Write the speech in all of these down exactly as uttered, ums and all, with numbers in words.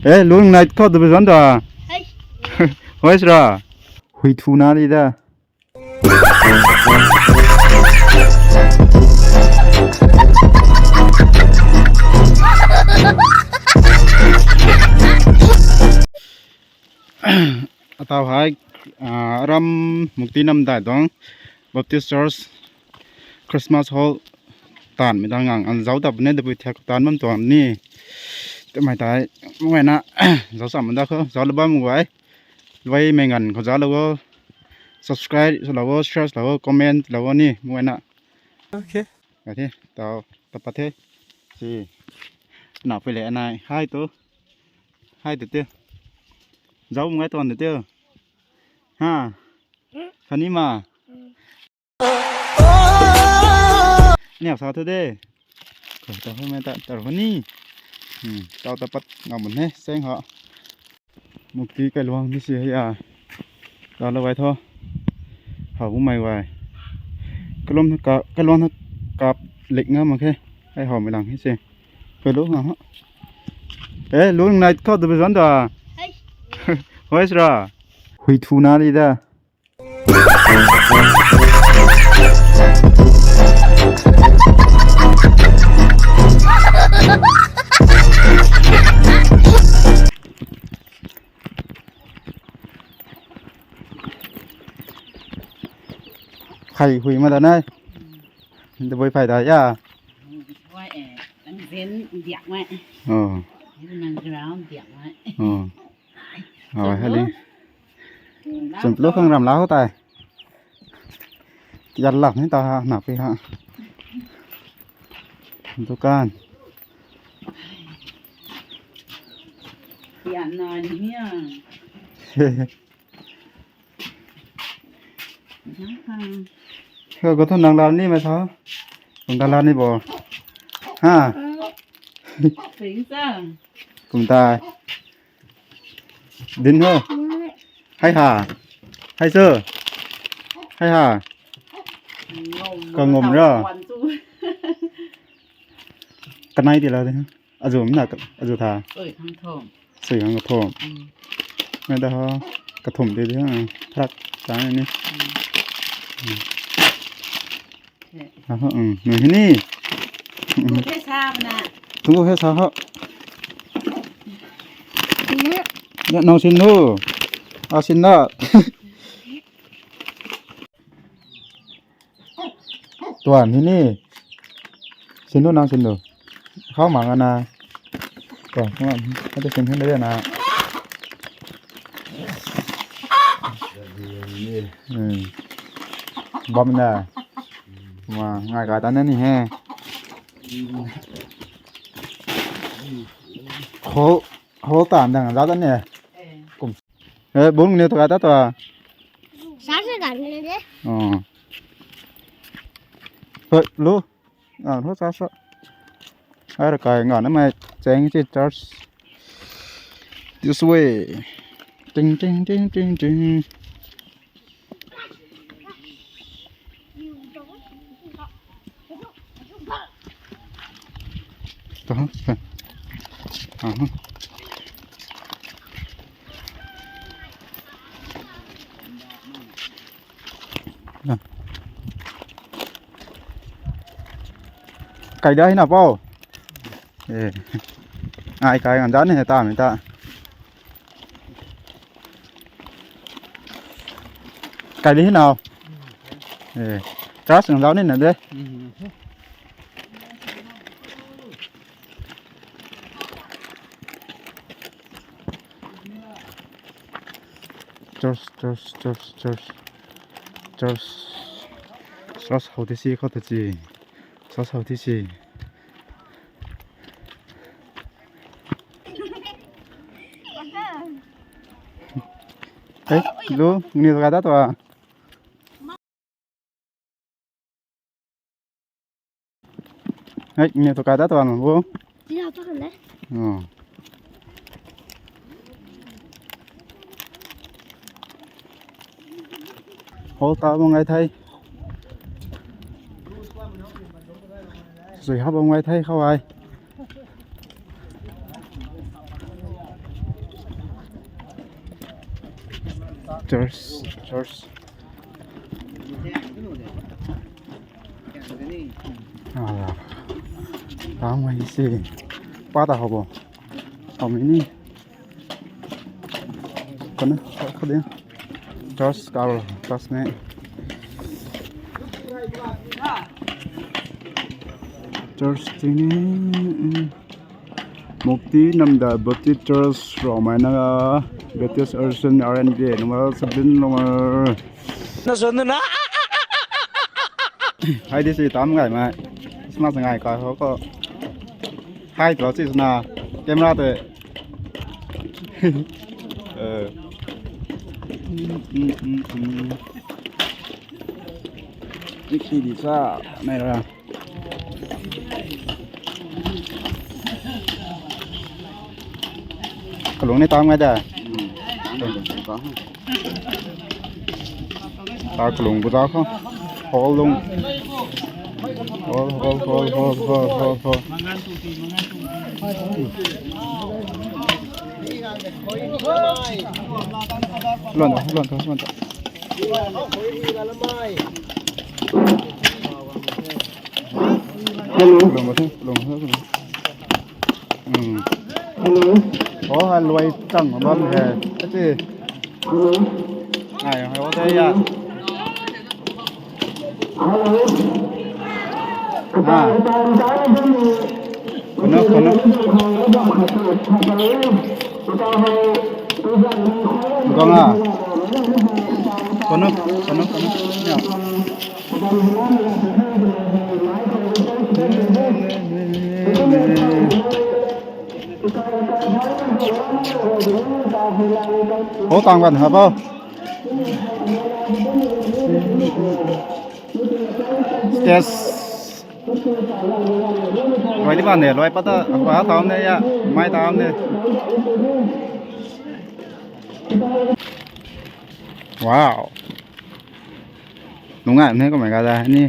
Eh, lung night khou tu zan da. Hoi sra. Hui thu na di da. Atau hei, ah, aram Mukti Namdai tuang Baptist Church Christmas Hall taanvmei ta ngang an zauc ta puni, tabui thiak taanv bam tuang ni. Twmei tei, mei na, zauc cham da khou, zauc lou bam guay. Luaimei nganv khou zauc lou o, subscribe swlou o, share swlou o, comment lou o ni, mei na. Okay. Ka the, tau, ta pat the. Si. Na pui le anai, hai tu. Hai tu te. Zauc ngai tuan de te. Ha. Kani ma. Niak sa thu de. Ko ta ho mei ta, ta ho ni. Hmm, tau ta pat ngam bun he, seng ho. Mukti kailuang ni si hei a. Tau lou gay tho. Hau bu mei gay. Kailuang na ka, kailuang na kap lik ngam mak khe. Hei hau mei lang hei se. Kailuang na ho. Eh, lung night khou tu zan da. Hoi sra. Hui thu na di da. Khai hui ma da nai. Tabui phai da ya. Wai e, ang zen diak wai. Oh. Nang ground diak wai. Oh. Hoi, hali. Chun plu khang ram lau tai. Yar lam ni ta ha, na pi ha. Dukan. Ya na ni ya. Ko, ko thu nang lar ni ma sa. Kum ta lar ni bo. Ha. Ping sa. Kum ta. Din ho. Hai ha. Hai sir. Hai ha. Ka ngum ra. Kanai ti la de. Azu mna, azu tha. Sui khang kathum. Sui khang kathum. Mm. Ngai da ho, kathum ti di ha, thak ta ni. Mm. Mm. Okay. Ah ho, mm, nui hini. Mm. Tunggu he sa mna. Tunggu he sa ho. Mm. Ya, nau sin nu. A sin na. Tuan hini. Sin nu nang sin nu. Khau mang ana. Tuan, tuan. Hei tu sin hini na. Hmm. Bam na. Ma, ngai ka ta na ni he. Khou, khou tan dang za ta ni. Kum. Eh, bung ni tu ka ta tu a. Sa sa gan ni de. Oh. Hoi, lu. Ah, lu sa sa. Ai ra kai ngan na mai cheng chi charge. This way. Ting, ting, ting, ting, ting. Kai da hina pau. Eh. Ai kai ngan da ni ta mi ta. Kai di hina. Eh. Trust ngan da ni na de. Church, church, church, church. Church. Church how to see, how to see. Church how to see. Hey, lu, ni ka da tu a. Hei, ni tu kai ta tuan bu. Ti na tu kan de. Oh. Hol ta bang ai thai. Zui hap bam ngai the khou ai. Church, church. Ah, tam ngai si. Pa ta ho bo. Ho mi ni. Kau na, kau de. Church kau, church mei. Church ting ni, mm. Mukti Namdai Baptist Church, Rongmei Naga, Baptist Association, R N B, number seventeen, number. Na swn na. Hai di si tam ngai mai. Christmas ngai ka ho ko. Hai tro si na. Camera te. Eh. Mm, mm, mm, mm. Iki di sa, nai ra. Kalung ni tam ngai da. Tar kalung bu da kho. Hol lung. Hol, hol, hol, hol, hol, hol, hol. Lon da, lon da, lon da. Hello. Lung da, lung da, lung da. Hmm. Hello. Oh, hai luai chang bam he. Ati. Hello. Ai, hai, oh, ya. Hello. Ah. Kono, kono. Gong a. Kono, kono, kono. Ya. Ho tang ban ha bo. Stage. Luai di ban de, luai pat ta, pa tam ne ya, mai tam ne. Wow. Nungai ne kamei ga da ni.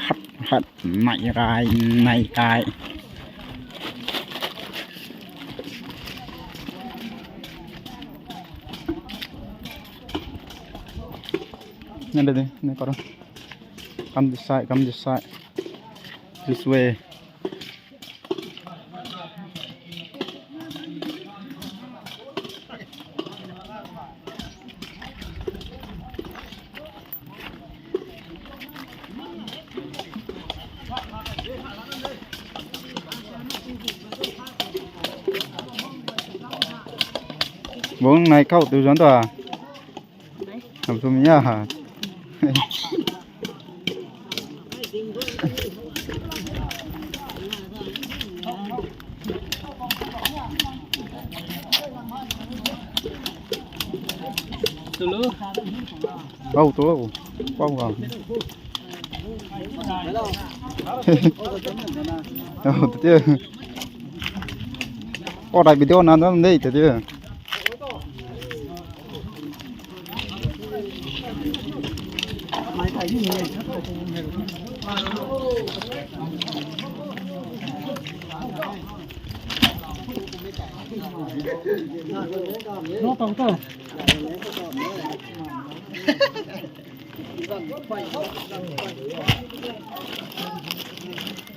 Hat, hat, nai rai, nai kai. Nai de, nai karo. Come this side, come this side. This way. Bung nai khou tu zan ta. Tam sum ya ha. Hello. Pau tu, pau ha. Oh, tu tiu. Oh, dai video nan dam dei tu tiu.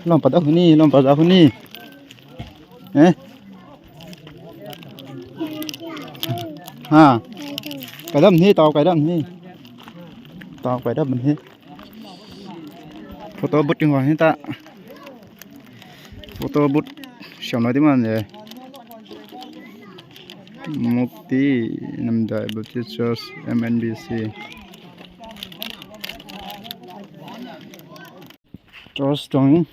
Lom pat da huni, lom pat da huni. Eh? Ha. Kai dam ni, tau kai dam ni. Tau kai dam ni. Photo booth ting hua ni ta. Photo booth siam na di man de. Mukti Namdai Baptist Church, M N B C. Church tuang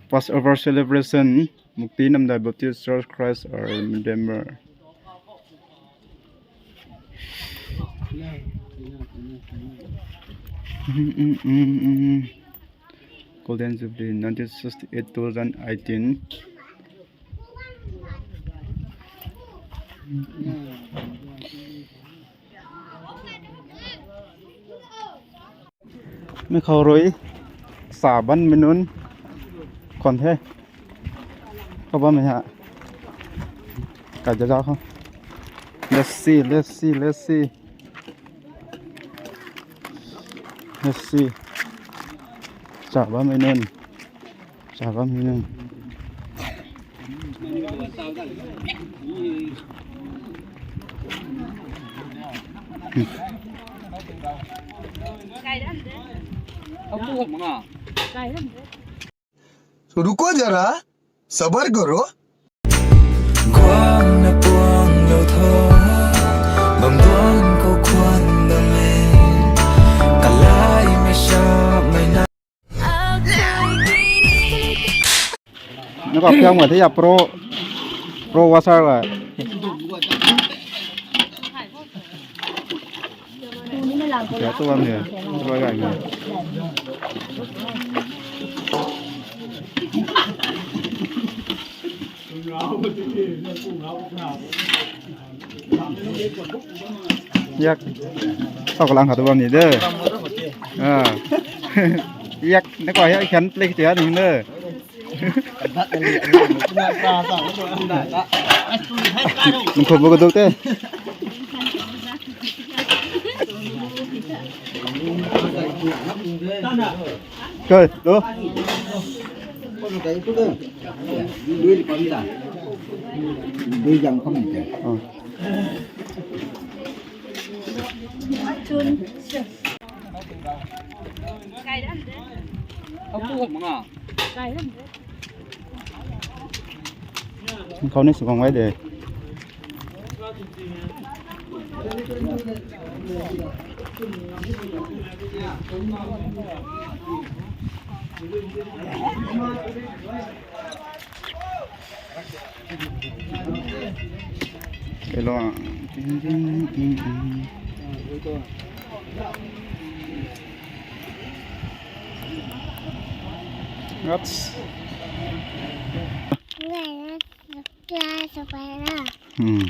Passover celebration, Mukti Namdai Baptist Church, Christ our Redeemer. Golden Jubilee, nineteen sixty-eight, two thousand eighteen. Mi khou rui sa ban mi nunc khwan the. Khou bammei ha. Kai jaza khou. Let's see, let's see, let's see. Let's see. Sa bammei nunc. Sa bammei nunc. Ruko zara, sabar karo. Guangna puang lou tho, bam duan khou khwan dam e, kalai mei sha mei na. Naka piang ma the ya pro, pro washer la. Kya tu bam ni, tu bam ni. Yak. Tau kalang khat tu bam ni de. Ah. Yak, na kwa yak khan plek tia ning de. Nung khop ko duk te. Kai, do. Dui jang kham ni te. Oh. Khou ni sw khang e de. Hello. Ups. Hmm.